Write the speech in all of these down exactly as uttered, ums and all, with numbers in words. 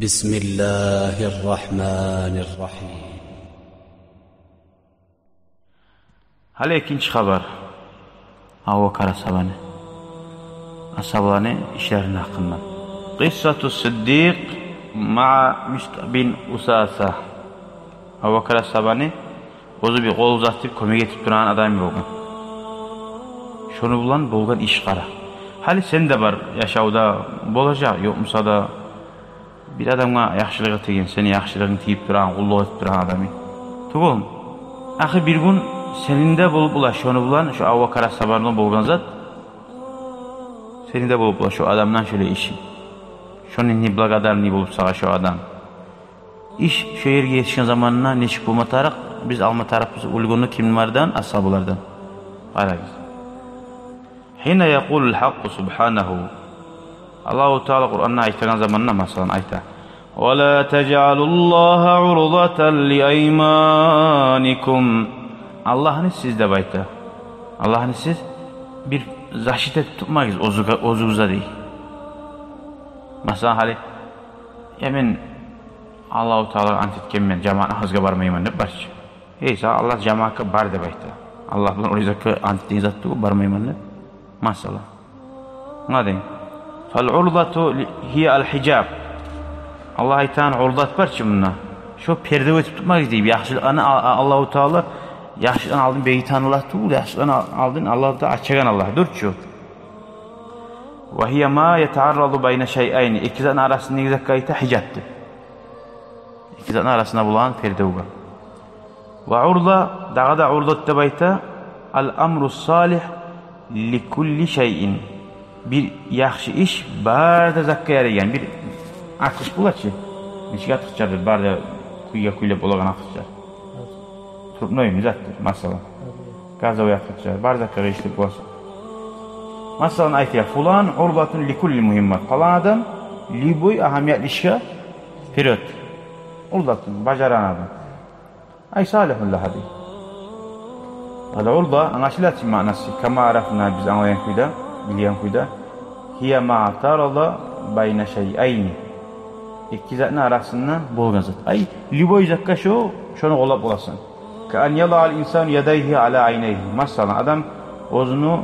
بسم الله الرحمن الرحيم. Гьали экинчи хабар. Абубакар асгьабаны, асгьабаланы ишлерини гьакъындан. قصة الصديق مع مصعب بن أثاثة. Абубакар асгьабаны оьзю бир къол узатып, кёмек этип турагъан адам болгъан. Шону булан болгъан иш къара. Гьали сен де бар яшавда, болажакъ, ёкъ буса да, бир адамгъа яхшылыкъ этеген, сени яхшылыгъынг тийип турагъан, къуллукъ этип турагъан адамынг. Тюгюлмю? Ахыр бир гюн сени де болуп бола шону булан, шо Абубакар асгьабаны болгъан зат, сени де болуп бола шо адамдан шолай ишинг. Шону неблагодарный болуп сагъа шо адам. Иш шо ерге етишген заманына нечик болма тарыкъ, биз алма тарыкъбыз уьлгюню кимлерден? Асгьабалардан. Къарагъыз. حين يقول الحق سبحانه. Аллагьу Таала Къуранда айтагъан заманына, масала, айта: ولا تجعلوا الله عرضة لأيمانكم. Аллагьны сиз деп айта. Аллагьны сиз бир защита этип тутмагъыз оьзюгю-, оьзюгюзге дей. Масала, гьали, я мен Аллагьу Таалагъа ант этгенмен, жамаат намазгъа бармайман деп барчы. Эй, сагъа Аллагь жамаатгъа бар деп айтды. Аллагь булан оьзюне ант этген зат тюгюл, бармайман деп. Масала. Муна дей. فالعرضة هي الحجاب. Аллагь айтагъан урдат барчы мунда. Шо перде этип тутмагъыз дей. Яхшылыкъны а-, а-, Аллагьу Таала яхшылыкъны алдын бегитеген Аллагь тюгюл, яхшылыкъны а-, алдын Аллагьу Таала ачагъан Аллагь. Дюр чю. وهي ما يتعرض بين شيئين. Эки затны арасындагъы затгъа айта хижап деп. Эки затны арасында болагъан перде болгъан. وعرضة, дагъы да урдат деп айта, الأمر الصالح لكل شيء. Бир яхшы иш бары да затгъа ярайгъан. Бир ачгъыч бола чы. Нечик ачгъычлар, бир бары да кюйге кюйлеп болагъан ачгъычлар. Трубной затдыр, масала. Газовый ачгъычлар, бары затгъа ачгъыч боласан. Масала, айта: فلان عرضة لكل مهمة. Палан адам любой агьамиятлы ишге вперёд. Урдат, бажарагъан адам. أي صالح لها дей. والعرضة, англашыла чы маънасы, كما عرفنا, биз англайгъан кюйде, билген кюйде, هي ما اعترض بين شيئين. Эки затны арасында болгъан зат. Ай, любой затгъа шо, шону къоллап боласан. كأن يضع الإنسان يديه على عينيه. Масала, адам оьзюню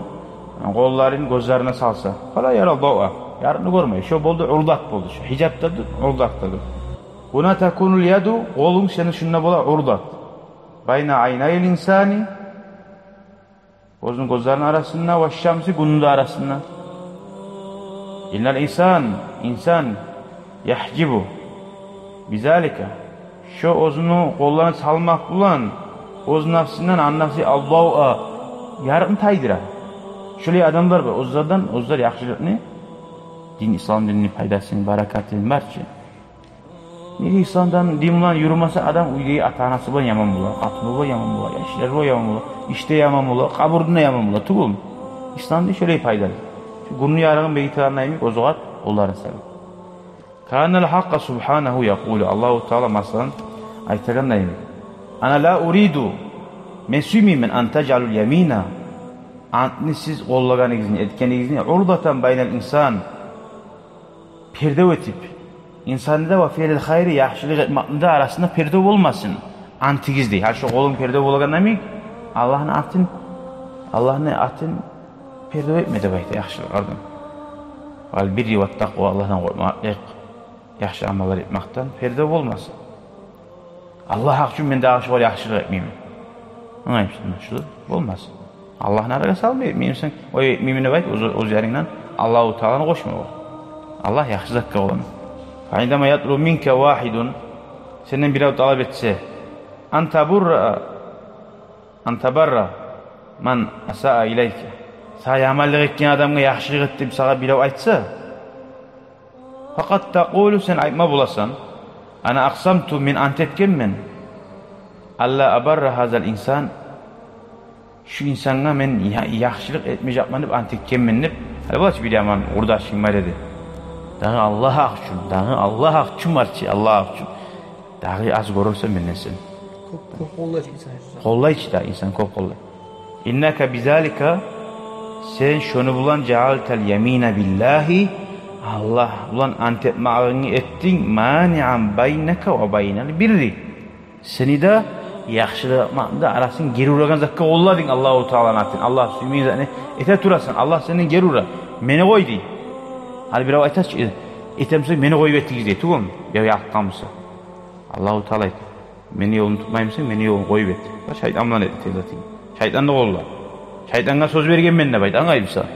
къолларын гёзлерине салса. فلا يرى الضوء. Ярыкъны гёрмей. Шо болду, урдат болду. Шо хижап да дюр, урдат да дюр. هنا تكون اليد, къолунг сени шунда бола урдат. بين عيني الإنسان, оьзюню гёзлерини арасында, والشمس, гюнню де арасында. إن الإنسان, инсан, يحجب بذلك, шо оьзюню къолларын салмакъ булан оьз напсындан, عن نفسه الضوء, ярыкъны тайдыра. Шолай адамлар бар, оьзлерден, оьзлер яхшылыкъны, дин, ислам динини пайдасыны, баракатын бар чы. Неге ислам дин булан юрюмесе адам, уьйдеги ата-анасы булан яман бола, къатыны булан яман бола, яшлары булан яман бола, ишде яман бола, къабурда да яман бола, тюгюлмю? Ислам дин шолай пайдалы. Шу гюнню ярыгъын бегитегенде йимик, оьзюгер къолларын салып. كأن الحق سبحانه يقول, Аллагьу Таала, масала, айтагъандай йимик: أنا لا أريد, мен сюймеймен, أن تجعلوا اليمين, антны сиз къоллагъаныгъызны, этгенигизни, عرضة بين الإنسان, пердев этип, инсанны да, وفعل الخير, яхшылыкъ этмекни де арасында пердев болмасын антыгъыз дей. Гьа, шо къолунг пердев болагъанда йимик, Аллагьны атын, Аллагьны атын пердев этме деп айта яхшылыкъ адам. والبر والتقوى, Аллагьдан къоркъмакълыкъ, яхшы амаллар этмекден пердев болмасын. Аллагь гьакъ учун мен дагъы шогъар яхшылыкъ этмеймен. Англаймысан, шу болмас. Аллагьны арагъа салмай, этмеймисен, ой, этмеймен деп айт, оьз, оьз янынгдан Аллагьу Тааланы къошма огъар. Аллагь яхшы затгъа къоллана. فعندما يطلب منك واحد, сенден бирев талап этсе, أن تبر, أن تبر من أساء إليك, сагъа яманлыкъ этген адамгъа яхшылыкъ эт деп сагъа бирев айтса, فقد تقول, сен айтма боласан: أنا أقسمت, мен ант этгенмен, ألا أبر هذا الإنسان, шу инсангъа мен я-, яхшылыкъ этмежекмен деп ант этгенмен деп. Гьали бола чы бир яман къурдашынг бар эди. Дагъы Аллагь гьакъ учун, дагъы Аллагь гьакъ учун бар чы, Аллагь гьакъ учун. Дагъы аз гёрерсен менден сен. Кёп, кёп къоллай чы инсан. Къоллай чы да, инсан кёп къоллай. إنك بذلك, сен шону булан جعلت اليمين بالله Аллагь булан ант этмагъынгны этдинг, маниъан байнака ва байнал бирри. Сени де, яхшылыкъны да арасын гери урагъан затгъа къолладынг Аллагьу Тааланы атын. Аллагь сюймейген затны эте турасан, Аллагь сенден гери ура. Мени къой дей. Гьали бирев айта чы, этемисен, мени къоюп этигиз дей, тюгюлмю? Бирев ялкъгъан буса. Аллагьу Таала айта: мени ёлумну тутмаймысан, мени ёлумну къоюп эт. Ва шайтан булан эт этеген затынгны. Шайтанны къолла. Шайтангъа сёз бергенмен деп айт, англаймысан?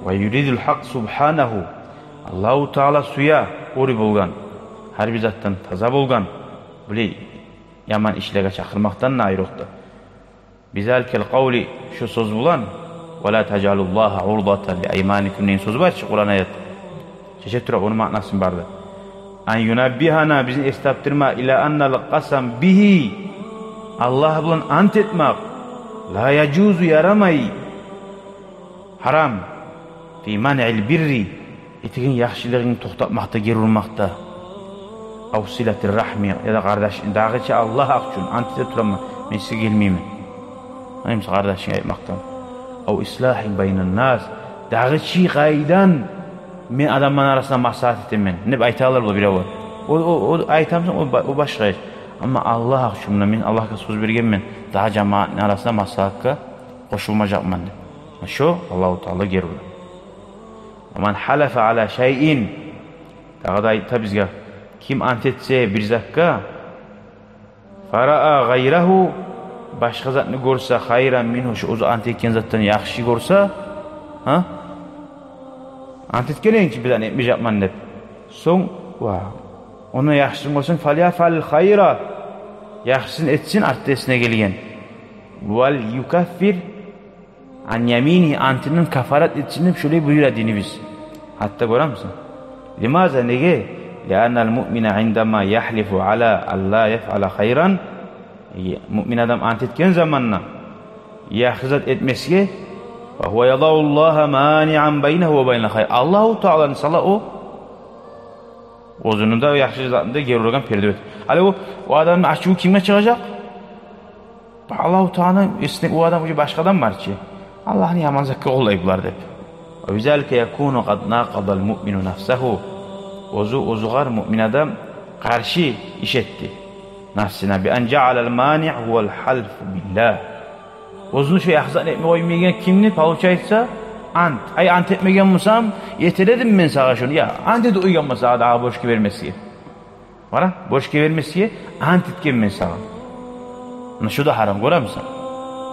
Ва юридул гьакъ субгьанагьу. Аллагьу Таала сюе оьр болгъан, гьар бир затдан таза болгъан, булай яман ишлеге чакъырмакъдан да айрокъда. Бизаликал къавли, шу сёз булан, ва ла тажъалуллагьа урдатан ли айманикум деген сёз бар чы Къуран аят. Чече тура ону маънасын бары да. Ан юнаббигьана, бизин эс тапдырма, ила аннал къасам бигьи, Аллагь булан ант этмакъ, ла яжузу, ярамай, гьарам, фи маниъил бирри, этеген яхшылыгъынгны токътатмакъда, гери урмакъда. Ав силатир рагьми, яда къардаш, дагъы чы Аллагь гьакъ учун ант эте тураман, мен сизге гелмеймен. Гьали мисал, къардашынга айтмакъдан. Ав ислагьи байнан нас, дагъы чы къайдан мен адамланы арасында маслагьат этемен деп айталар бу биревлер. О, о, о айтамысан, о ба-, о башгъа иш. Амма Аллагь гьакъ учун, муна мен Аллагьгъа сёз бергенмен, дагъы жамаатны арасында маслагьатгъа къошулмажакъман деп. Шо Аллагьу Таала гери ура. Ва ман гьалафа ала шайин, дагъы да айта бизге, ким ант этсе бир затгъа, фараа гъайрагьу, башгъа затны гёрсе, хайран мингьу, шу оьзю ант этген затдан яхшы гёрсе, гьа? Ант этген эдинг чи бир затны этмежекмен деп. Сонг, ва, ону яхшысын гёрсенг, фальяфъалил хайра, яхшысын этсин, артда эсине гелген. Вал юкаффир ан яминигьи, антындан кафарат этсин деп шолай буюра динибиз. Гьатта гёремисен? Лимаза, неге? Лианнал муъмина индама ягьлифу ала ан ла яфъала хайран. Э, муъмин адам ант этген заманда яхшы зат этмесге, фа гьува ядъуллагьа маниъан байнагьу ва байнал хайр. Аллагьу Тааланы сала о оьзюню де, яхшы затны да гери урагъан перде этип. Гьали о, о адамны ачуву кимге чыгъажакъ? Аллагьу Тааланы эсине, о адам уже башгъа адам бар чы. Аллагьны яман затгъа къоллай булар деп. Ва бизалика якуну къад накъадал муъмину нафсагьу. Оьзю, оьзюгер муъмин адам къаршы иш этди нафсына. Би ан жаъалал маниъ гьувал гьалфу биллагь. Оьзюню шо яхшы затны этме къоймайгъан кимни, получается, ант. Ай, ант этмеген бусам, этер эдим мен сагъа шону. Я, ант этип къойгъанман сагъа дагъы борчгъа бермесге. Къара, борчгъа бермесге, ант этгенмен сагъа. Муна шу да гьарам, гёремисен?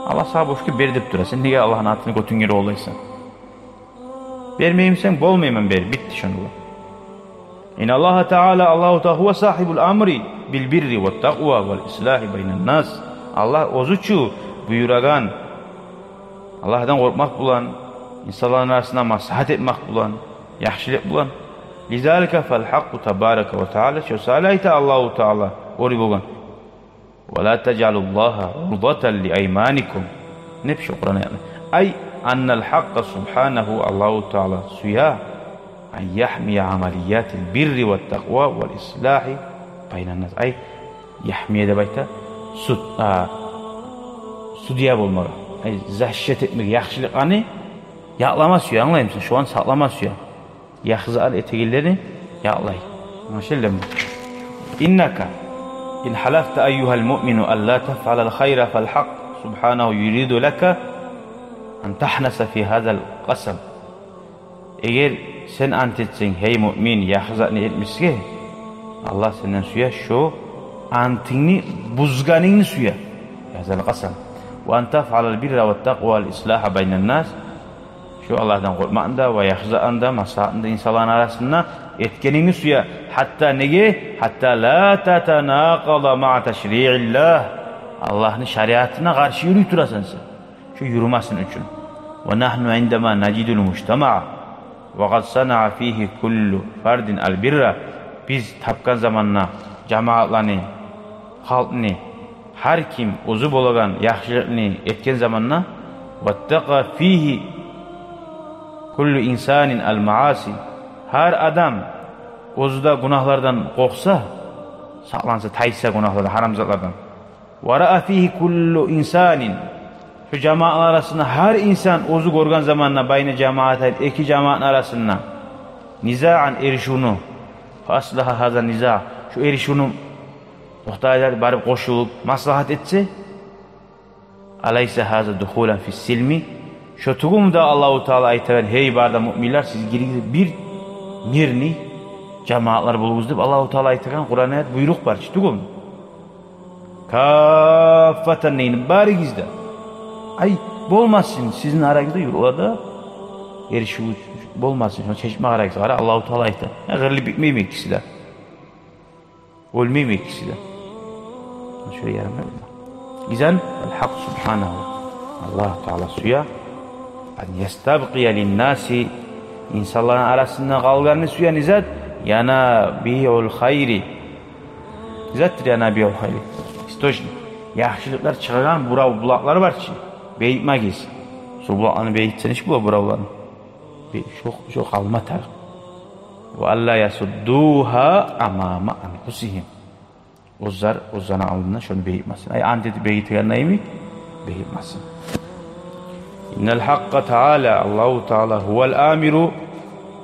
Аллагь сагъа борчгъа бер деп тура. Сен неге Аллагьны атын гётюнге къоллайсан? Бермеймисен, болмайман, бер, битди шону булан. Инналлагьа таала, Аллагьу таала, гьува сагьибул амри бил бирри ват такъва вал ислагьи байнан нас. Аллагь оьзю чю буюрагъан, Аллагьдан къоркъмакъ булан, инсанланы арасында маслагьат этмек булан, яхшылыкъ булан. Лизалика фал гьакъкъу табарака ва таала, шо саялы айта Аллагьу таала, оьр болгъан: ва ла тажъалуллагьа урдатан ли айманикум. Неп шо Къуран аятны? Ай, аннал гьакъкъа субгьанагьу, Аллагьу таала сюе, ан ягьмия амалиятил бирри ват такъва вал ислагьи байнан нас. Ай, ягьмия деп айта, суд, а, судья болмагъа. Ай, защита этмеге, яхшылыкъланы якълама сюе, англаймысан? Шоланы сакълама сюе. Яхшы затланы этегенлени якълай. Машалла. Иннака ин гьалафта, айюгьал муъмину, ан ла тафъалал хайра, фал гьакъ субгьанагьу юриду лака ан тагьнаса фи гьазал къасам. Эгер сен ант этсенг, гьей муъмин, яхшы затны этмесге, Аллагь сенден сюе шо антынгны бузгъанынгны сюе. Гьазал къасам. Ва ан тафъалал бирра ват такъва вал ислагьа байнан нас. Шо Аллагьдан къоркъмакъны да ва яхшы затны да, маслагьатны да инсанланы арасында этгенингни сюе. Гьатта неге? Гьатта ла татанакъада маъа ташриъиллагь. Аллагьны шариатына къаршы юрюй турасан сен. Шо юрюмесин учун. Ва нагьну индама нажидул мужтамаъа ва къад санаъа фигьи куллу фардин ал бирра. Биз тапгъан заманда жамаатланы, халкъны, гьар ким оьзю болагъан яхшылыкъны этген заманда, ваттакъа фигьи куллу инсанин ал мааси. Гьар адам оьзю де гюнагьлардан къоркъса, сакъланса, тайса гюнагьлардан, гьарам затлардан. Ва раа фигьи куллу инсанин. Шо жамаатны арасында гьар инсан оьзю гёрген заманда, байна жамаатайн, эки жамаатны арасында, نزاعا, эришивню. فأصلح هذا النزاع, шо эришивню токътатайыкъ деп барып къошулуп маслагьат этсе, أليس هذا دخولا في السلم؟ Шо тюгюлмю дагъы Аллагьу Таала айтагъан: «Гьей, бары да муъминлер, сиз гиригиз бир мирный жамиятлар болугъуз», — деп Аллагьу Таала айтагъан Къуран аят, буйрукъ бар чы, тюгюлмю? «كافة» дейген, барыгъыз да. Ай, болмасын сизин арагъызда, юртларда эришив болмасын, шону чечме къарайыкъ. Къара, Аллагьу Таала айта. Я, къырылып битмейми экиси де? Оьлмейми экиси де? Шолай ярамай. Изан, الحق سبحانه, Аллагьу Таала сюе, أن يستبقي للناس, инсанланы арасында къалгъанны сюе не зат? ينابيع الخير. Не затдыр ينابيع الخير? Источник. Яхшылыкълар чыгъагъан бурав, булакълар бар чы. Бегитмагиз. Шо булакъланы бегитсенг, иш бола буравланы. Бе-, шо, шо къалма тарыкъ. وألا يسدوها أمام أنفسهم. Оьзлер, оьзлени алдында шону бегитмесин. Ай, ант этип бегитегенде йимик бегитмесин. إن الحق تعالى, Аллагьу Таала, هو الآمر,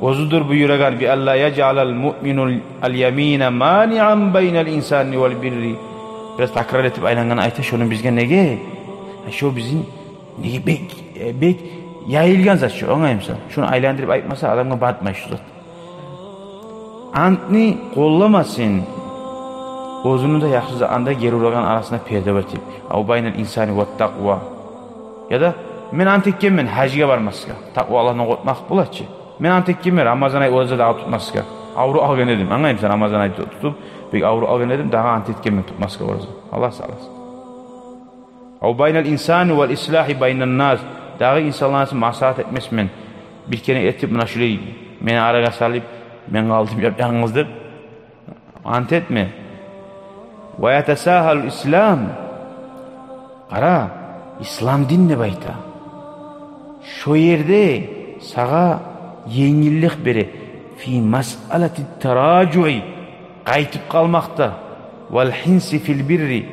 оьзюдюр буюрагъан, بألا يجعل المؤمن اليمين مانعا بين الإنسان والبر. Бираз такрар этип айлангъан айта, шону бизге неге? Шо бизин неге бек, э, бек яйылгъан зат шо, англаймысан? Шону айландырып айтмаса, адамгъа батмай шо зат. Антны къолламасын оьзюню де яхшы затны да гери урагъан арасына перде бар деп. أو بين الإنسان والتقوى. Яда мен ант этгенмен гьажгъа бармасгъа. Такъва, Аллагьдан къоркъмакъ бола чы. Мен ант этгенмен Рамазан ай ораза дагъы тутмасгъа. Авруп къалгъан эдим, англаймысан, Рамазан ай ту-, тутуп, бек авруп къалгъан эдим, дагъы ант этгенмен тутмасгъа ораза. Аллагь сакъласын. أو بين الإنسان والإصلاح بين الناس. Дагъы инсанланы арасына маслагьат этмесмен. Бир керен этип, муна шулай мени арагъа салып, мен къалдым яп-янгыз деп ант этме. ويتساهل الإسلام. Къара, ислам дин деп айта. Шо ерде сагъа енгиллик бере. في مسألة التراجع. Къайтып къалмакъда. والحنث في البر.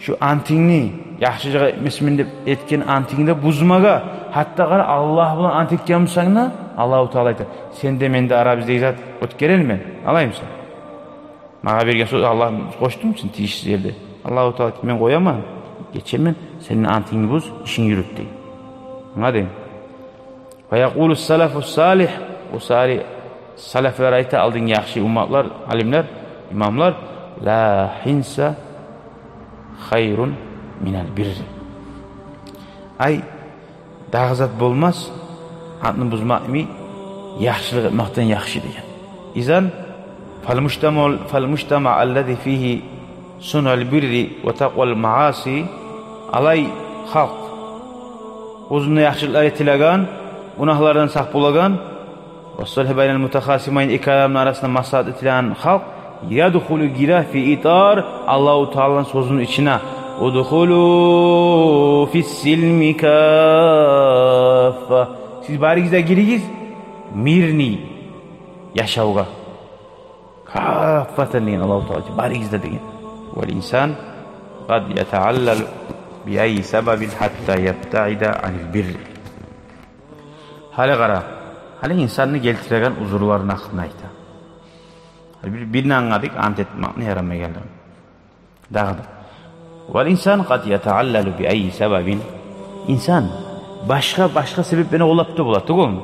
Шо антынгны, яхшылыкъ этмесмен деп этген антынгны да бузмагъа. Гьатта къара, Аллагь булан ант этген бусанг да, Аллагьу Таала айта: «Сен де, мен де арабыздагъы зат оьтгерермен, алаймысан? Магъа берген сёз, Аллагь къошдум сен тийишсиз ерде». Аллагьу Таала айта: «Мен къояман, гечемен, сен антынгны буз, ишингни юрют», — дей. Англадынг? ويقول السلف الصالح, о сари салафлар айта, алдынгъы яхшы умматлар, алимлер, имамлар: «لا حنث خير من البر». Ай, дагъы зат болмас, антны бузмакъ йимик, яхшылыкъ этмекден яхшы деген. Изан, فالمجتمع، فالمجتمع الذي فيه صنع البر وتقوى المعاصي, алай халкъ, оьзюнде яхшылыкълар этилеген, гюнагьлардан сакъ болагъан, والصلح بين المتخاصمين, эки адамны арасында маслагьат этилеген халкъ, يدخل, гире, في إطار, Аллагьу Тааланы сёзюню ичине: «ادخلوا في السلم كافة». Сиз барыгъыз да гиригиз мирный яшавгъа. «كافة» деген Аллагьу Таала, барыгъыз да деген. والإنسان قد يتعلل بأي سبب حتى يبتعد عن البر. Гьали къара, гьали инсанны гелтиреген узурларын гьакъында айта. Гьали бир, бирин англадыкъ, ант этмекни ярамайгъанлыгъын. Дагъы да. والإنسان قد يتعلل بأي سبب. Инсан башгъа, башгъа себеплени къоллап да бола, тюгюлмю?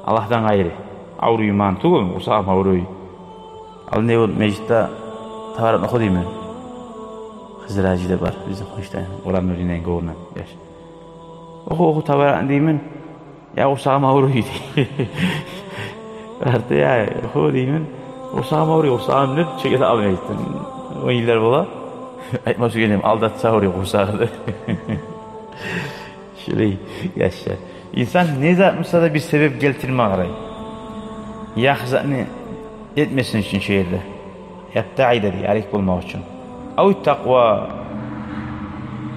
Аллагьдан къайры. Авруйман, тюгюлмю? Къурсагъым авруй. Ал не болду, межитде таваракъны оху деймен. Хизир гьажи де бар, бизин хоншуда, Къуран нурундан гёрюнеген яш. Оху, оху таваракъны деймен. Я, къурсагъым авруй дей. Арты, я, оху деймен. Къурсагъым авруй, къурсагъым деп, чекет алмай айттым. Он йыллар бола. Айтма сюйген эдим, алдатса авруй къурсагъы деп. Шулай яшла. Инсан не зат буса да бир себеп гелтирме къарай. Яхшы затны этмесин учун шо ерде. يبتعد дей, арек болмакъ учун. أو التقوى.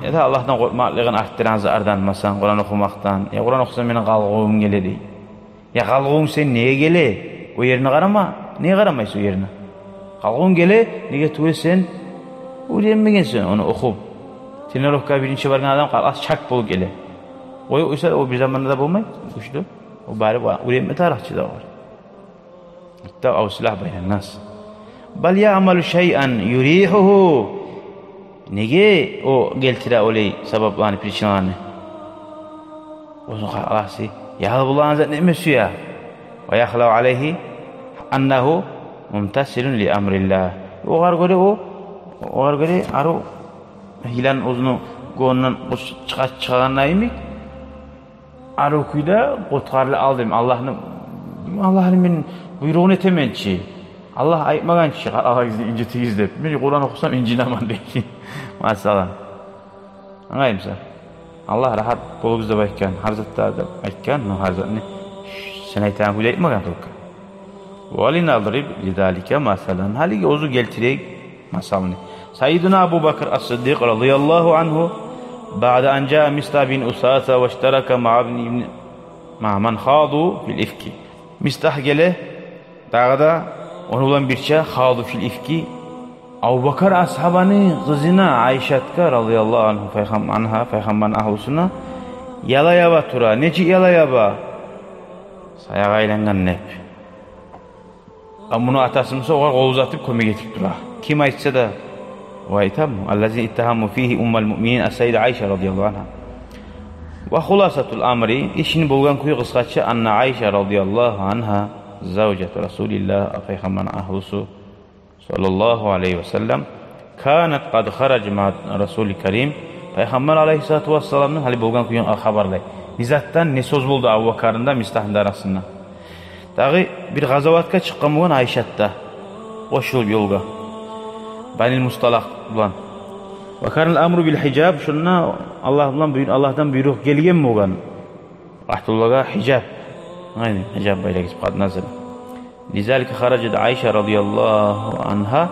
Яда Аллагьдан къоркъмакълыгъын артдырагъан затлардан, масала, Къуран охумакъдан. Я Къуран охусам, мени къалгъывум геле дей. Я къалгъывунг сен неге геле? О ерине къарама. Неге къарамайсан о ерине? Къалгъывунг геле, неге тюгюл сен уьйренмегенсен ону охуп. Тренировкагъа биринчи баргъан адам къалгъас чак болуп геле. О, о, о бир заманда да болмай, гючлю. О бары бу уьйренме тарыкъ чы да бар. Иттаъ ав силах байнаннас. Бал яъмалу шайъан юрихьугьу. Неге о гелтире олай сабапланы, причиналаны? Оьзюню къаркъарасы ял булан зат этме сюе. Ва яхлав алайгьи аннагьу мумтасилун ли амриллагь. Огъар гёре о, огъар гёре арив йылан оьзюню гёнюнден къуш чыгъа-, чыгъагъанда йимик, арив кюйде къутгъарыла алдым. Аллагьны, Аллагьны мен буйругъун этемен чи. Аллагь айтмагъан чы, къаркъарагъызны инжитигиз деп. Мен Къуран охусам инжинемен дей. Масала. Англаймысан? Аллагь рагьат болугъуз деп айтгъан, гьар затда деп айтгъан, но гьар затны сен айтагъан кюйде айтмагъан только. Ва линадриб лизалика масалан. Гьалиги оьзю гелтирейик масалны. Сайидуна Абу Бакр ас-Сиддикъ радияллагьу ангьу, баъда ан жаа Мистагь бин Усаса ва иштарака маъа ибн, маъа ман хаду фил ифки. Мистагь геле, дагъы да ону булан бирче хаду фил ифки, Абу Бакр асгьабаны къызына Айшатгъа радияллагьу ангьу, пайхам-, ангьа, пайхаммарны агьлюсюне яла яба тура. Нечик яла яба? Саягъа айлангъан деп. А муну атасы буса огъар къол узатып, кёмек этип тура. Ким айтса да, о айтамы? Аллази иттагьаму фигьи уммал муъминин ас-сайида Айша радияллагьу ангьа. Ва хуласатул амри, ишни болгъан кюй къысгъача, анна Айша радияллагьу ангьа завжату Расулиллагь, пайхаммарны агьлюсю, саллаллагьу алайгьи ва саллам, канат къад хараджат маъа Расулил карим, пайхаммар алайгьиссалату вассаламны гьали болгъан кюйню хабарлай. Не затдан, не сёз болду Абу Бакрны да, Мистагьны да арасында. Дагъы бир къазаватгъа чыкъгъан болгъан Айшат да, къошулуп ёлгъа Банил Мусталакъ булан. Ва канал амру бил хижаб, шунда Аллагь булан буйр-, Аллагьдан буйрукъ гелген болгъан. Вагьтуллагъа хижаб. Айны, хижаб байлагъыз, къад назала. Лизалика хараджат Айша радияллагьу ангьа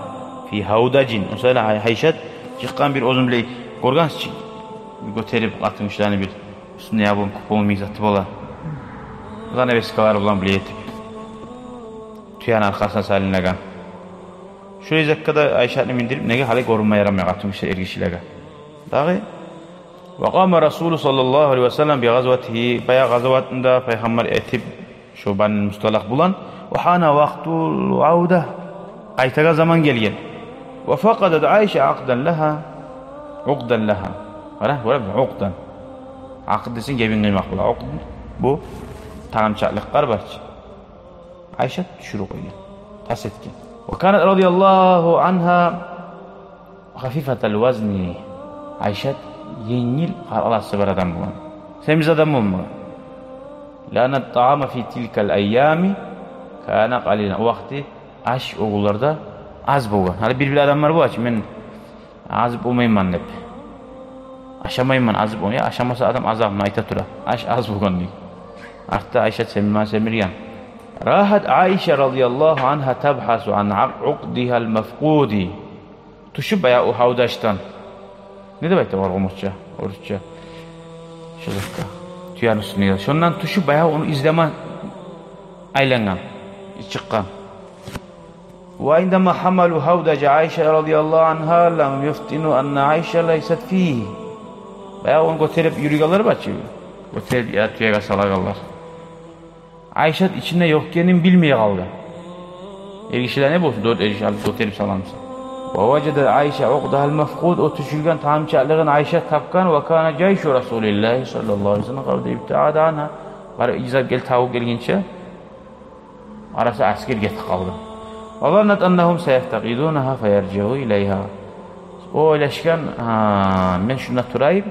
фи хавдаджин. О саялы Ай-, Айшат чыкъгъан бир, оьзюн билей гёргенсиз чи, гётерип къатынгишилени бир уьстюнде яблонка, кюпон йимик заты бола. Занавескалар булан билей этип, тюени аркъасына салынагъан. Шо изекге де Айшатны миндирип, неге гьали гёрюнме ярамай къатынгиши эргишилеге. Дагъы. Ва къама Расулу саллаллагьу алайгьи ва саллам би гъазватигьи, баягъы къазаватны да пайхаммар этип, шо Банил Мусталакъ булан. Ва хана вакътул авда, къайтагъан заман гелген. Ва факъадат Айша акъдан лагьа, укъдан лагьа. Къара, гёремисен, укъдан. Акъд десенг, гебин къыймакъ бола. Укъд, бу тагъанчакълыкълар бар чы. Айшат тюшюрюп къойгъан, тас этген. Ва канат радияллагьу ангьа хафифатал вазни. Айшат енгил къаркъарасы бар адам болгъан. Семиз адам болмагъан. Лианна ттаъама фи тилкал айями кана къалилан. О вакъти аш о гюнлерде аз болгъан. Гьали бир-бир адамлар бола чы, мен азып болмайман деп. Ашамайман, азып болмай. Ашамаса адам азабын айта тура. Аш аз болгъан дей. Артда Айшат семирме, семирген. Рагьат Айша радияллагьу ангьа табхасу ан укъдигьал мафкъуди. Тюшюп баягъы о хавдаждан. Не деп айта огъар къумукъча, орусча? Шо затгъа. Тюени уьстюнде. Шондан тюшюп баягъы ону излеме айлангъан, чыкъгъан. Ва индама гьамалу гьавдажа Айша радияллагьу ангьа лам юфтину анна Айша лайсат фигьи. Баягъы ону гётерип юрюйгенлер бар чы, гётерип я тюеге салагъанлар. Айшат ичинде ёкъ экенин билмей къалгъан. Эргишилер не болсун, дёрт эргиши алып гётерип саламыса. Ва важада Айша укъдагьал мафкъуд, о тюшюлген тагъанчакълыгъын Айшат тапгъан. Ва кана жайшу Расулиллагьи саллаллагьу алайгьи ва саллам къад ибтаъада ангьа. Барып излеп гел, табып гелгинче арасы аскер гетип къалгъан. Ва заннат аннагьум саяфтакъидунагьа фаяржиъу илайгьа. О ойлашгъан, гьа, мен шунда турайым,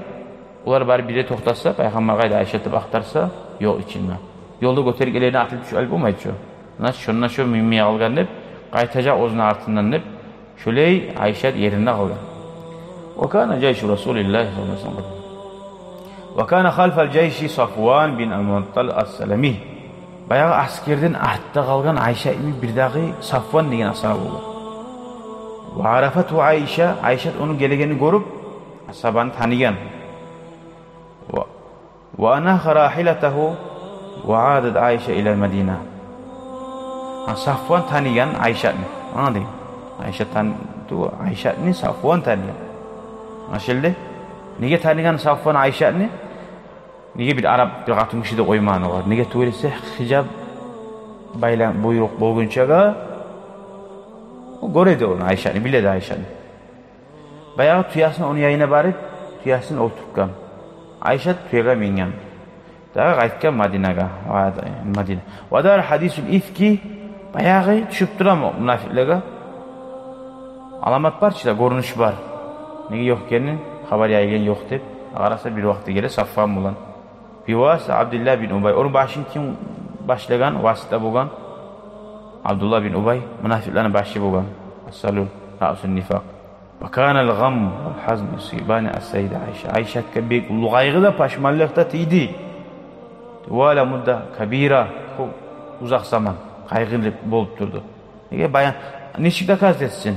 олар барып бир ерде токътаса, пайхаммар къайда Айшат деп ахтарса, ёкъ ичинде. Ёлда гётерип гелегенде атылып тюшюп алып болмай чы. Значит, шонда шо минмей къалгъан деп, къайтажакъ оьзюню артындан деп, шолай Айшат еринде къалгъан. Ва кана жайшу Расулиллагьи саллаллагьу алайгьи ва саллам. Ва кана халфал жайши Сафван бин ал-Муъаттал ас-Салами. Баягъы аскерден артда къалгъан Айшат йимик бирдагъы Сафван деген асгьаба болгъан. Ва арафатгьу Айша, Айшат ону гелегенин гёрюп, асгьабаны таныгъан. Ва ва анагьа рагьилатагьу ва адат Айша илал Мадина. Гьа, Сафван таныгъан Айшатны. Англадынгмы? Айша тан-, ту-, Айшатны Сафван таныгъан. Англашылды? Неге таныгъан Сафван Айшатны? Неге бир араб, бир къатынгиши де къоймагъан огъар? Неге тюгюл эсе, хижаб байлан буйрукъ болгъунчагъа, о гёре эди ону, Айшатны, биле эди Айшатны. Баягъы тюесин ону янына барып, тюесин олтуртгъан. Айшат тюеге минген. Дагъы къайтгъан Мадинагъа, ва-, Мадина. Ва дара хьадисул ифки, баягъы тюшюп тура му-, мунафикълеге. Аламат бар чы да, гёрюнюш бар. Неге ёкъ экенин, хабар яйылгъан ёкъ деп. Къараса, бир вакъти геле Сафван булан. Бивасита Абдуллагь бин Убай. Ону башын ким башлагъан, васита болгъан? Абдуллагь бин Убай, мунафикъланы башы болгъан. Ас-салул, раъсун нифакъ. Ва канал гъамму вал хьазну юсибани ас-саййида Айша. Айшатгъа бек уллу къайгъы да, пашманлыкъ да тийди. Тувала мудда кабира, кёп, узакъ заман къайгъылы болуп турду. Неге баян, нечик доказать этсин?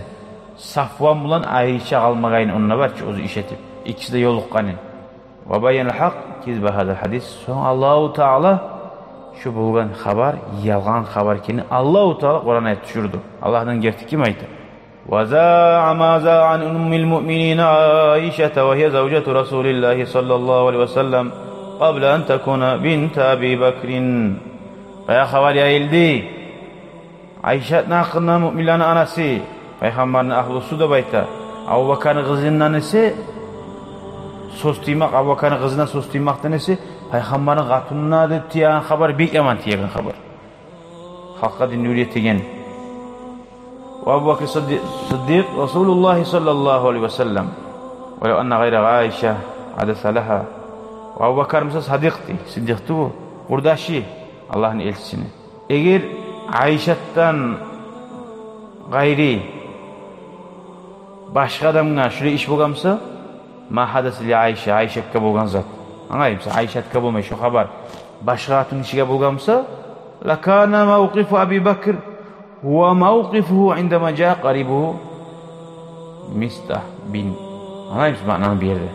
Сафван булан айрыча къалмагъанын онда бар чы, оьзю иш этип, экиси де ёлукъгъанын. Ва байянал хьакъ кизба гьазал хьадис. Сонг Аллагьу Таала шо болгъан хабар, ялгъан хабар экенин Аллагьу Таала Къуран аят тюшюрдю. Аллагьдан герти ким айта? Ва заа ма заа ан уммил муъминина Айшата ва гьия завжату Расулиллагьи саллаллагьу алайгьи ва саллам къабла ан такуна бинта Аби Бакрин. Баягъы хабар яйылды. Айшатны гьакъындан, муъминлени анасы, пайхаммарны агьлюсю деп айта. Абубакарны къызындан эсе сёз тиймек, Абубакарны къызына сёз тиймекден эсе, пайхаммарны къатынына деп тиеген хабар, бек яман тиеген хабар. Халкъгъа динни уьйретеген. Ва Абубакр Сыддикъ, Сыддикъ Расулуллагьи саллаллагьу алайгьи ва саллам. Ва лав анна гъайра Айша гьадаса лагьа. Ва Абубакар буса Сыддикъ дей, Сыддикъ тюгюл, къурдашы, Аллагьны элчисини. Эгер Айшатдан къайры башгъа адамгъа шулай иш болгъан буса, ма гьадаса ли Айша, Айшатгъа болгъан зат. Англаймысан, Айшатгъа болмай шо хабар, башгъа къатын гишиге болгъан буса, лакана мавкъифу Аби Бакр гьува мавкъифугьу индама жаа къарибугьу Мистагь бин. Англаймысан маънаны бу ерде?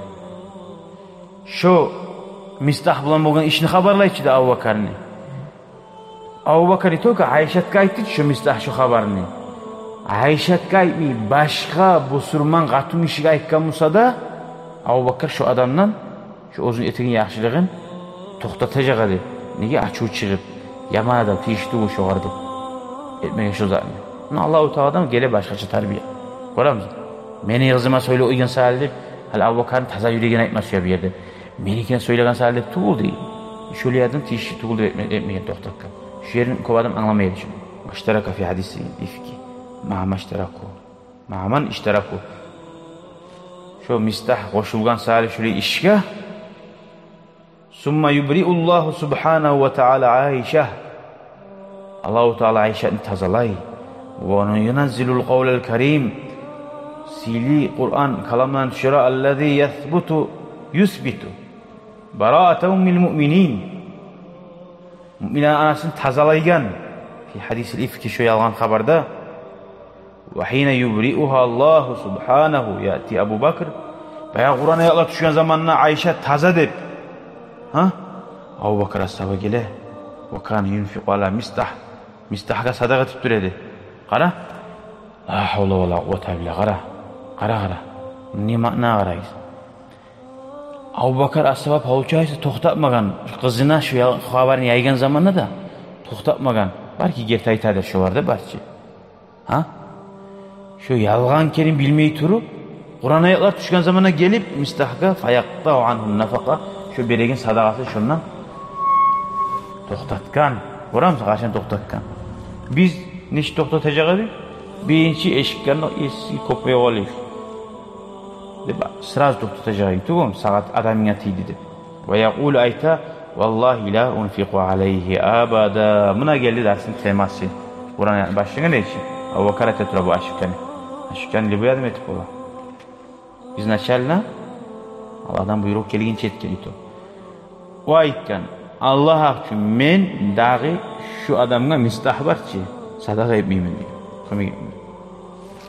Шо Мистагь булан болгъан ишни хабарлай чы да Абубакарны. Абубакар не только Айшатгъа айтды чы шо Мистагь шо хабарны. Айшатгъа айтмай, башгъа бусурман къатын гишиге айтгъан буса да, Абубакар шо адамдан шо оьзюню этеген яхшылыгъын токътатажакъ эди. Неге, ачуву чыгъып, яман адам, тийишли тюгюл шогъар деп этмеген шо затны. Муна Аллагьу Тааладан геле башгъача тарбия. Гёремисиз? Мени къызыма сёйлей къойгъан саялы деп, гьали Абубакарны таза юрегин айтма сюе бу ерде. Меникин сёйлеген саялы деп тюгюл дей. Шолай адам тийишли тюгюл деп этме-, этмеген, токътатгъан. Шо ерин кёп адам англамай эди шуну. Ва иштарака фи гьадисил ифки маа ман иштараку. Маа ман иштараку. Шо Мистагь къошулгъан саялы шолай ишге. Сумма юбриуллагьу субгьанагьу ва таала Айша. Аллагьу Таала Айшатны тазалай. Ва юназзилул къавлал карим. Сыйлы Къуран каламланы тюшюре, аллази ясбуту, юсбиту бараата уммил муъминин. Муъминлени анасын тазалайгъан. Фи гьадисил ифки, шо ялгъан хабарда. Ва гьина юбриугьа Аллагьу субгьанагьу, яъти Абу Бакр. Баягъы Къуран аятлар тюшген заманда Айша таза деп. Гьа? Абу Бакр асгьаба геле. Ва кана юнфикъу ала Мистагь. Мистагьгъа садагъа этип тура эди. Къара. Ла гьавла ва ла къуввата илла биллагь. Къара. Къара, къара. Не маъна, къарагъыз. Абу Бакр асгьаба, получается, токътатмагъан. Къызына шо ял-, хабарны яйгъан заманда да токътатмагъан. Балики герти айтадыр шо бар да, балики. Гьа? Шо ялгъан экенин билмей туруп, Къуран аятлар тюшген заманда гелип, Мистагьгъа, фаякътау ангьу нафакъа, шо береген садагъасын шондан токътатгъан. Гёремисиз, къачан токътатгъан? Биз нечик токътатажакъ эдик? Биринчи эшитгенде эсине кёп ёкъ эди деп, сразу токътатажакъ эдик тюгюлмю, сагъа, адамынга тийди деп. Ва якъулу, айта: «Валлагьи ла унфикъу алайгьи абада». Муна гелди дарсны темасы. Къуран аятны башлангъан эди чи. Абу Бакр айта тура бу ошибканы. Ошибканы любой адам этип бола. Изначально Аллагьдан буйрукъ гелгинче этген эди о. О айтгъан: «Аллагь гьакъ учун, мен дагъы шу адамгъа, Мистагь бар чы, садагъа этмеймен», — деген. Кёмек этмеймен.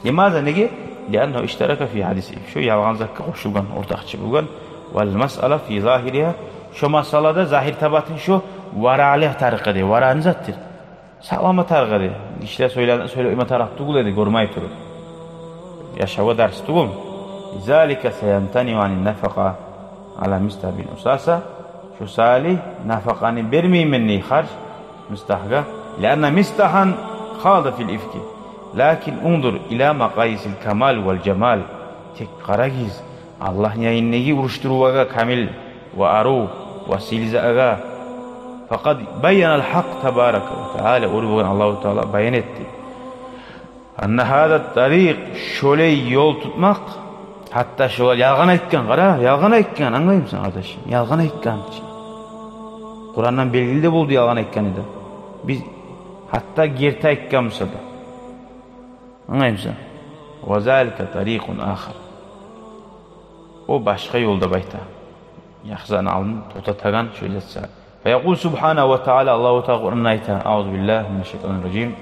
Лимаза, неге? Лианнагьу иштарака фи гьадисигьи. Шо ялгъан затгъа къошулгъан, ортакъчы болгъан. Вал масъала фи загьиригьа. Шо масъалада загьир табатын шо варалыкъ тарыкъ эди. Вара не затдыр? Сакъланма тарыкъ эди. Гишилер сёйле-, сёйлеп къойма тарыкъ тюгюл эди, гёрмей туруп. Яшавгъа дарс тюгюл. Лизалика саямтаниу ани нафакъа ала Мистагь бин Усаса. Шо саялы нафакъаны бермеймен дей, харж, Мистагьгъа. لأن مصطحا خاض في الإفك. لكن انظر إلى مقاييس الكمال والجمال. Тек къарагъыз, Аллагьны янындагъы урушдурувгъа, камил ва арив ва сыйлы затгъа. فقد بين الحق تبارك وتعالى, оьр болгъан Аллагьу Таала баян этди. أن هذا الطريق, шолай ёл тутмакъ, гьатта шолар ялгъан айтгъан, къара, ялгъан айтгъан, англаймысан, къардашым? Ялгъан айтгъан чы. Къурандан белгили де болду ялгъан айтгъаны да. Биз гьатта герти айтгъан буса да. Англаймысан? وذلك طريق آخر. О башгъа ёл деп айта. Яхшыны алдын токътатагъан шо зат. فيقول سبحانه وتعالى, Аллагьу Таала Къуранда айта: أعوذ بالله من الشيطان الرجيم.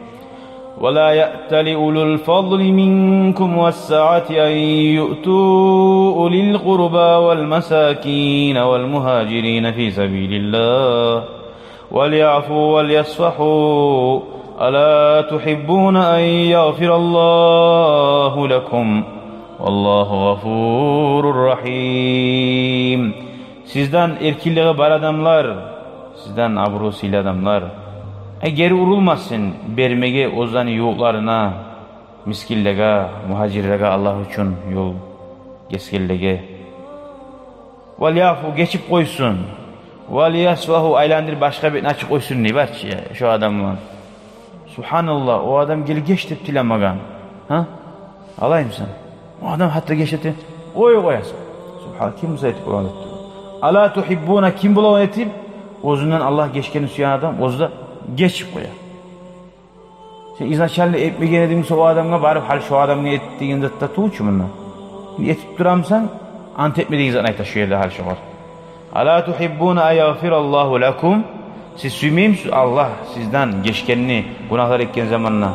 ولا يأتل أولو الفضل منكم والسعة أن يؤتوا أولي القربى والمساكين والمهاجرين في سبيل الله وليعفوا وليصفحوا ألا تحبون أن يغفر الله لكم والله غفور رحيم. Сизден эркинлиги бар адамлар, сизден абуру сыйлы адамлар, э, гери урулмасын бермеге оьзлени ювукъларына, мискинлеге, мугьажирлеге, Аллагь учун ёл гесгенлеге. وليعفوا, гечип къойсун. وليصفحوا, айландырып башгъа бетин ачып къойсун дей бар чы шо адамлар. Субгьаналлагь, о адам гел геч деп тилемеген. Гьа? Алаймысан? О адам гьатта геч эте, къой, къоясан. Субгьан, ким буса этип бола деп тура. ألا تحبون, ким бола этип, оьзюнден Аллагь гечгенни сюеген адам, оьзю де гечип къоя. Сен изначально этмеген эдинг буса о адамгъа, барып гьали шо адамгъа эт деген зат да тюгюл чю мунда. Этип турамысан, ант этме деген затны айта шо ерде гьали шогъар. ألا تحبون أن يغفر الله لكم. Сиз сюймеймисиз Аллагь сизден гечгенни, гюнагьлар этген заманда?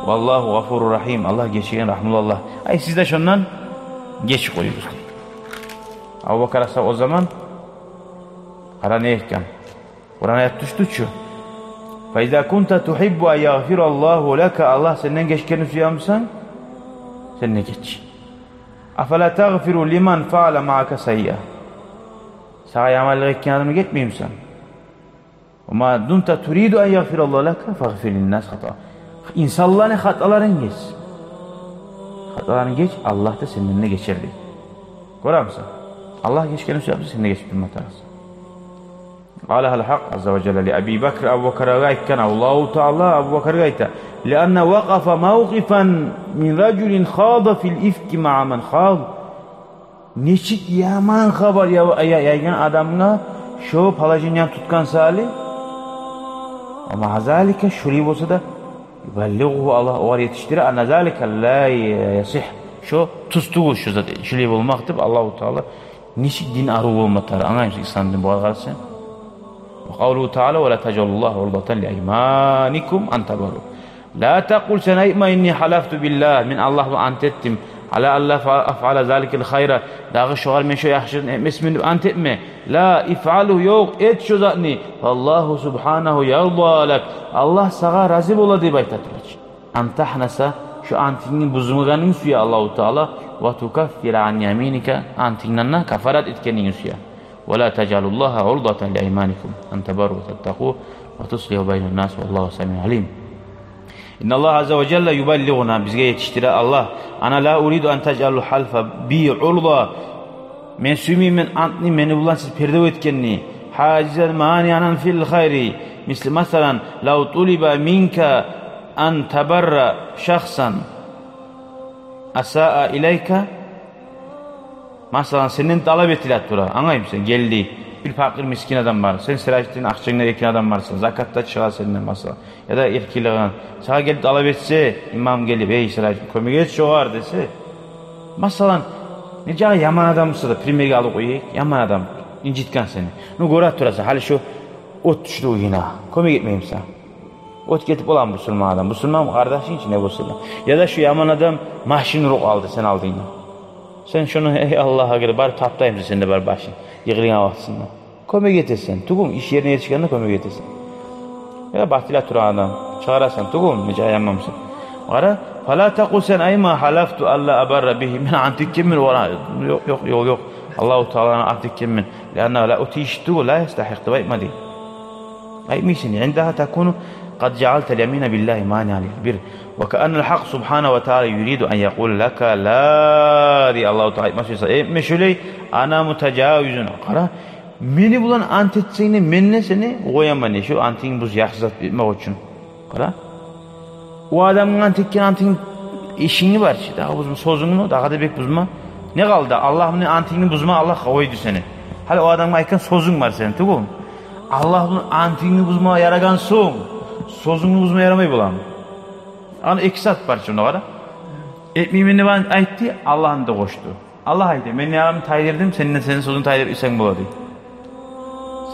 والله غفور رحيم. Аллагь гечеген, рагьмулу Аллагь. Ай, сиз де шондан гечип къоюгъуз. Абубакар асгьаб о заман къара не этген. Къуран аят тюшдю чю. فإذا كنت تحب أن يغفر الله لك, Аллагь сенден гечгенни сюемисен, сен де геч. أفلا تغفر لمن فعل معك سيئة. Сагъа яманлыкъ этген адамгъа гечмеймисен? وما دمت تريد أن يغفر الله لك فاغفر للناس خطاياهم. Инсанланы хаталарын геч. Хаталарын геч, Аллагь да сенден де гечер дей. Гёремисен? Аллагь гечгенни сюе буса, сен де гечип турма тарыкъсан. قالها الحق عز وجل لأبي بكر, Абубакаргъа айтгъан Аллагьу Таала, Абубакаргъа айта: لأنه وقف موقفا من رجل خاض في الإفك مع من خاض. Нечик яман хабар я-, я-, яйгъан адамгъа шо положенияны тутгъан саялы. ومع ذلك, шолай болса да, يبلغه, Аллагь огъар етишдире, أن ذلك لا يصح. Шо тюз тюгюл, шо зат, шолай болмакъ деп. Аллагьу Таала нечик дин арив болма тарыкъ, англаймысыз, ислам дин бугъар къарасанг. وقوله تعالى: ولا تجعلوا الله عرضة لأيمانكم أن تبروا. لا تقل, сен айтма: إني حلفت بالله, мен Аллагь булан ант этдим, على ألا أفعل ذلك الخير, дагъы шогъар мен шо яхшылыкъны этмесмен деп ант этме. لا، افعله, ёкъ, эт шо затны. فالله سبحانه يرضى لك, Аллагь сагъа рази бола деп айта тура чы. أن تنسى, шо антынгны бузмагъанынг сюе Аллагьу Таала. وتكفر عن يمينك, антынгдан да кафарат этгенинг сюе. ولا تجعلوا الله عرضة لأيمانكم أن تبروا وتتقوا وتصلحوا بين الناس والله سميع عليم. إن الله عز وجل يبلغنا, бизге етишдире Аллагь. أنا لا أريد أن تجعلوا الحلف بي عرضة. Мен сюймеймен антны мени булан сиз пердев этгенни. حاجزا مانعا في الخير. Мисли, масала, لو طلب منك أن تبر شخصا أساء إليك. Масала, сенден талап этиле тура, англаймысан, гелди. Бир пакъыр, мискин адам бар. Сен Сиражитдин акъчангдан эркин адам барсан, закат да чыгъа сенден, масала. Яда эркинлигингден. Сагъа гелип талап этсе, имам гелип: «Эй, Сиражитдин, кёмек эт шогъар», — десе. Масала, нечакъы яман адам буса да, примерге алып къояйыкъ, яман адам инжитген сени. Ну, гёре турасан, гьали шо от тюшдю уьюне. Кёмек этмеймисен? От гетип боламы бусурман адам? Бусурман къардашынг чы, не болса да. Яда шо яман адам машин уруп къалды сени алдынгда. Сен шону, эй, Аллагьгъа гирип, барып таптаймысан сен де барып башын? Йыгъылгъан вакътисинде. Кёмек этесен, тюгюлмю? Иш ерине етишгенде кёмек этесен. Яда батыла тургъан адам чыгъарасан, тюгюлмю? Нечакъы яман буса. Къара, فلا تقل, сен айтма: حلفت ألا أبر به. Мен ант этгенмен огъар. Ёкъ, ёкъ, ёкъ, ёкъ. Аллагьу Таала ант этгенмен. لأنه لا, о тийишли тюгюл, لا يستحق деп айтма дей. Айтмайсан. عندها تكون قد جعلت اليمين بالله مانعا للبر. وكأن الحق سبحانه وتعالى يريد أن يقول لك لا, дей Аллагьу Таала, айтмакъ сюе сагъа: этме шолай, أنا متجاوز. Къара, мени булан ант этсенг де, мен де сени къояман, шо антынгны буз, яхшы зат этмек учун. Къара. О адамгъа ант этген антынг, ишинг бар чы, дагъы бузма сёзюнгню, дагъы да бек бузма. Не къалды? Аллагь булан антынгны бузма Аллагь къойду сени. Гьали о адамгъа айтгъан сёзюнг бар сени, тюгюлмю? Аллагь булан антынгны бузма ярагъан сонг, сёзюнгню бузма ярамай боламы? Ана эки зат бар чы онда, къара. Этмеймен деп ан-, айтды, Аллагьны да къошду. Аллагь айта: мен ярамны тайдырдым, сен де сени сёзюнгню тайдырып ийсенг бола, дей.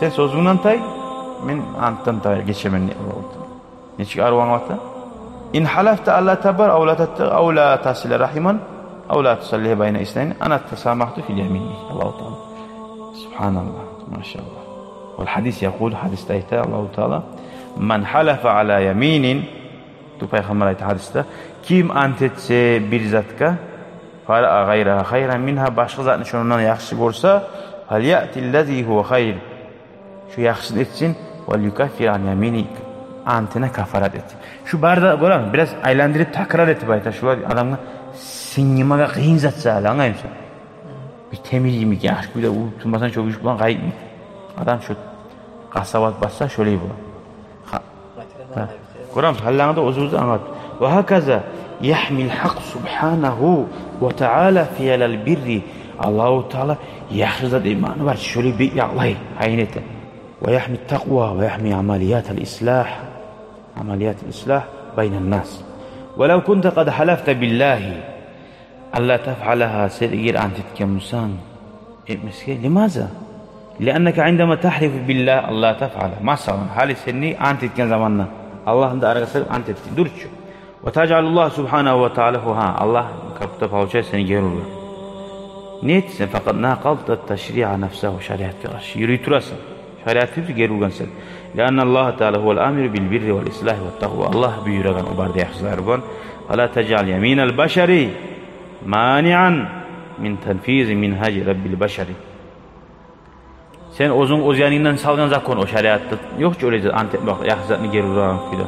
Сен сёзюнгден тай, мен антдан тай, гечемен, дей Аллагьу Таала. Нечик арив англата? إن حلفت ألا تبر أو لا تت-، أو لا تصل رحما أو لا تصلح بين اثنين أنا تسامحت في اليمين, дей Аллагьу Таала. Субгьаналлагь, машаллагь. والحديث يقول, гьадисде айта Аллагьу Таала: من حلف على يمين, дей Пайхаммар, айта гьадисде: ким ант этсе бир затгъа, فرأى غيرها خيرا منها, башгъа затны шондан яхшы гёрсе, فليأت الذي هو خير, шо яхшыны этсин, وليكفر عن يمينه, антына кафарат этсин. Шу бары да, гёресиз, бираз айландырып, такрар этип айта. Шулай адамгъа сынгмагъа къыйын зат саялы, англаймысан? Бир темир йимик, яхшы кюйде уруп турмасанг, шо гюч булан къайтмай. Адам шо къасават басса, шолай бола. Гьа. Гьа. Гёремисиз, гьалланы да оьзю-оьзю англат. وهكذا يحمي الحق سبحانه وتعالى فعل البر. Аллагьу Таала яхшы зат этмекни бар чы, шолай бек якълай, гьайын эте. ويحمي التقوى ويحمي عمليات الإصلاح، عمليات الإصلاح بين الناس. ولو كنت قد حلفت بالله ألا تفعلها, сен эгер ант этген бусанг этмесге, لماذا؟ لأنك عندما تحلف بالله ألا تفعل, масала, гьали сен ант этген заманда, Аллагьны да арагъа салып ант этдинг, дурчу. وتجعل الله سبحانه وتعالى هو, гьа, Аллагь как будто получается сени гери ургъан. Не этдинг сен? فقد ناقضت التشريع نفسه, шариатгъа къаршы юрюй турасан. Шариатыбызны гери ургъан сен. لأن الله تعالى هو الآمر بالبر والإصلاح والتقوى. Аллагь буюрагъан о бары да яхшылыкълар булан. فلا تجعل يمين البشر مانعا من تنفيذ منهج رب البشر. Сен оьзюнг оьз янынгдан салгъан закон, о шариатда ёкъ чу олай зат, ант этмек, яхшы затны гери урагъан кюйде.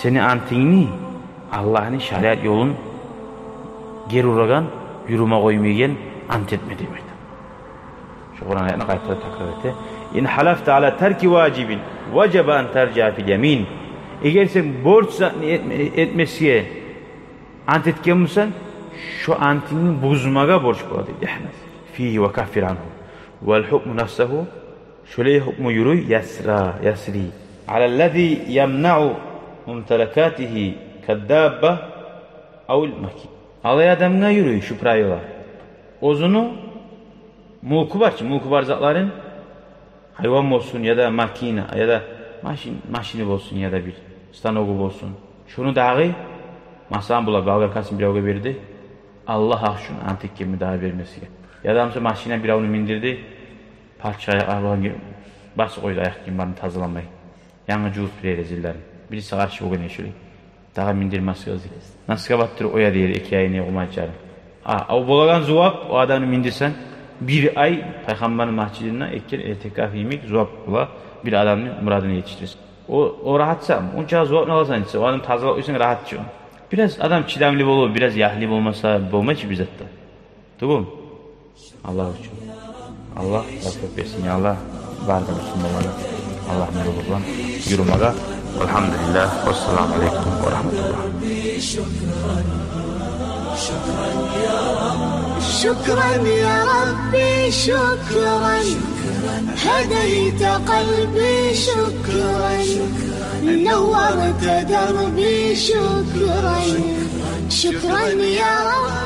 Сени антынгны Аллагьны шариат ёлун гери урагъан, юрюме къоймайгъан ант этме демек. Шу Къуран аятны къайтарып такрар эте. إن حلفت على ترك واجب وجب أن ترجع في اليمين. Эгер сен борч затны этме-, этмесге ант этген бусанг, шо антынгны бузмагъа борч бола, дей Агьнас. فيه وكفر عنه. والحكم نفسه, шолай гьукму юрюй, يسري, يسري على الذي يمنع ممتلكاته كالدابة أو المكينة. Алай адамгъа юрюй шу правила. Оьзюню мюлкю бар чы, мюлкю бар затларын, гьайван болсун, яда макина, яда машин, машини болсун, яда бир станогу болсун. Шуну дагъы, масала, була болгаркасын биревге берди, Аллагь гьакъ учун, ант этгенми дагъы бермесге. Яда, масала, машина биревню миндирди, пача аякълар булан басып къойду, аякъ гийим барын тазаламай. Янгы жувуп бир ерде зиллерин. Бириси къаршы болгъан эшюлей. Дагъы миндирмас ёзю. Насгъа батдырып къоя дей эки айны къуманчларын. А, о болагъан зувап, о адамны миндирсенг, бир ай Пайхаммарны межитинде этген этикаф йимик зувап бола, бир адамны мурадына етишдиресен. О, о рагьат сама, онча зувапны аласан, о адамны тазалап къойсанг, рагьат чы. Бираз адам чыдамлы болуп, бираз ягьлы болмаса, болмай чы бир зат да. Тюгюлмю? Аллагь учун. Аллагь тавпикъ берсин, я Аллагь, бары да муслиманлагъа Аллагьны ёлу булан юрюмеге. والحمد لله، والسلام عليكم ورحمة الله. شكرا يا ربي، شكرا. هديت قلبي، شكرا. نورت دربي، شكرا. شكرا يا رب.